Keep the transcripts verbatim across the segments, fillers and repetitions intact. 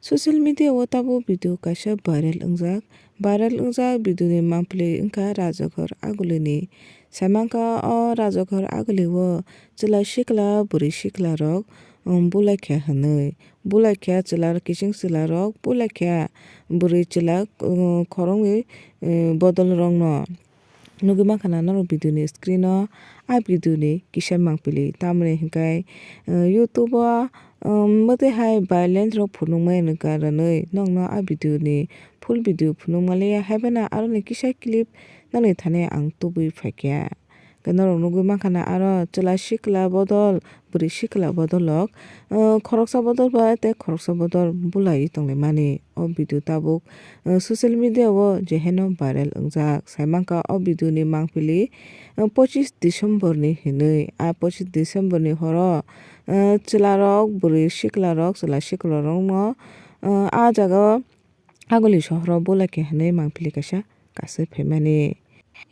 Social media o tabuk video kaisa viral wngjak. Viral wngjak video ni mangpili wngkha Rajakhor Agulini. Saimankha o Rajakhor Aguli o chwla sikla bwrwi sikla rok, um, bulaikha hwnwi. Bulaikha chwla kising chwla rok, bulaikha bwrwi chwla, um, khoroknwi, um, bodol rokno. Nugwi mankha na norok video ni screen o, a video ni kisa mangpili. Tamoni hinkhe, uh, YouTube o, um, mwtwi hai violence rok phunukmani karonwi nokno a video ni full video phunukmaliya. Haibeno aroni kisa clip nokni thani ang tubui phaikha. Khe norok nugwi mankha na aro chwla sikla bodol, bwrwi sikla bodol rok, uh, khoroksa bodol bai tei khoroksa bodol bulai tonglaimani. O video tabuk, uh, social media o je haino viral wngjak. Saimankha o video ni mangpili, uh, pochis December ni hinwi. A pochis December ni horo, uh, chwla rok, bwrwi sikla rok, chwla sikla rokno, uh, a jaga o Aguli sohoro bulaikha hinwi mangpili kaisa kasui phaimani.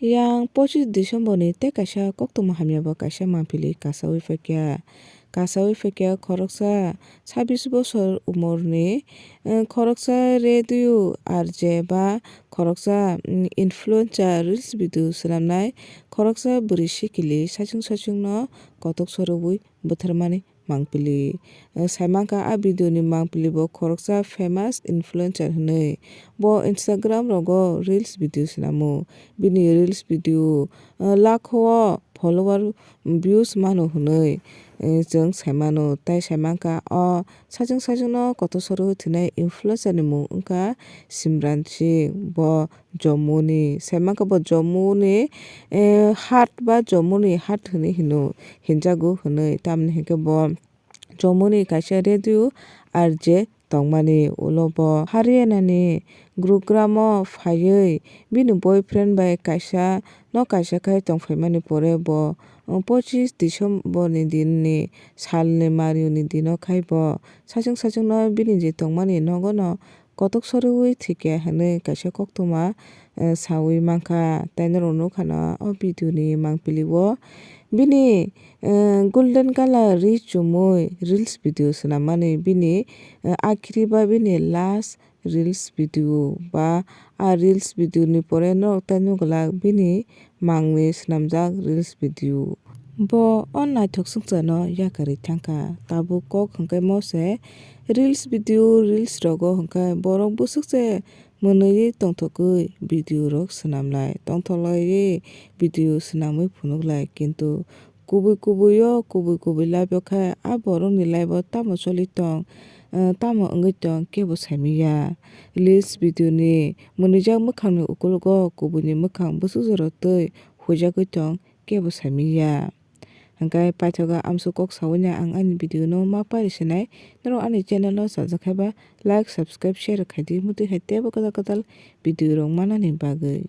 Yang pochis December ni tei kaisa koktwma hamya bo kaisa mangpili kasaui phaikha. Kasaui phaikha khoroksa sabis bosor umorni, eh, khoroksa radio R J ba khoroksa, mm, influencer reels video swnamnai khoroksa bwrwi sikili saichung saichungno kotok soroui bwtharmani mangpili. Eh, saimankha a video ni mangpili bo khoroksa famous influencer hinwi. Bo Instagram rogo reels video swnamo. Bini reels video, eh, lakho o follower views mano hinwi, eh, chwng saimano. Tai saimankha o saichung saichungno kotor soroui thwinai influencer ni mung wngkha Simran Singh. Bo Jammu ni, saimankha bo Jammu ni, eh, hat ba Jammu ni hat hinwi hino, hinjago hinwi. Tamoni hinkhe bo Jammu ni kaisa radio R J tongmani, ulo bo Haryana ni Gurugram o phaiwi bini boyfriend bai kaisa no kaisa khai tongphaimani pore bo, eh, pochis December ni din ni sal ni Mario ni dino khai bo saichung saichungno bini je tongmani nogo no kotok soriui thwikha hinwi kaisa koktwma, eh, saui mankha. Tai norok nukha na o video ni mangpili o bini, eh, golden colour ri chumui reels video swnammani bini, eh, akhiri ba bini last reels video ba a reels video ni pore norok tai nukglak bini mangni swnamjak reels video. Bo o naithok swngcharno yakarwi thangkha. Tabuk kok hwnkhe mose reels video, reels rogo hwnkhe borok bwswk se mwnwi tongthokgwi video rok swnamlai, tongthoklaiwi video swnamwi phunuklai, kintu kubui kubui o kubui kubui life o khe a borokni life o tamo choli tong, eh, tamo wngwi tong kebo saimanya. Reels video ni mwnwijak mwkhangni ukologo kubuini mwkhang bwswk jora twi huijagwi tong kebo saimanya. Hwnkhe paithago amsuk kok saui no ang ani video no ma pari sinai. Norok ani channel o chajak khe ba like, subscribe, share khaidi, mutwi hai teibo kwtal kwtal video rok manani bagwi.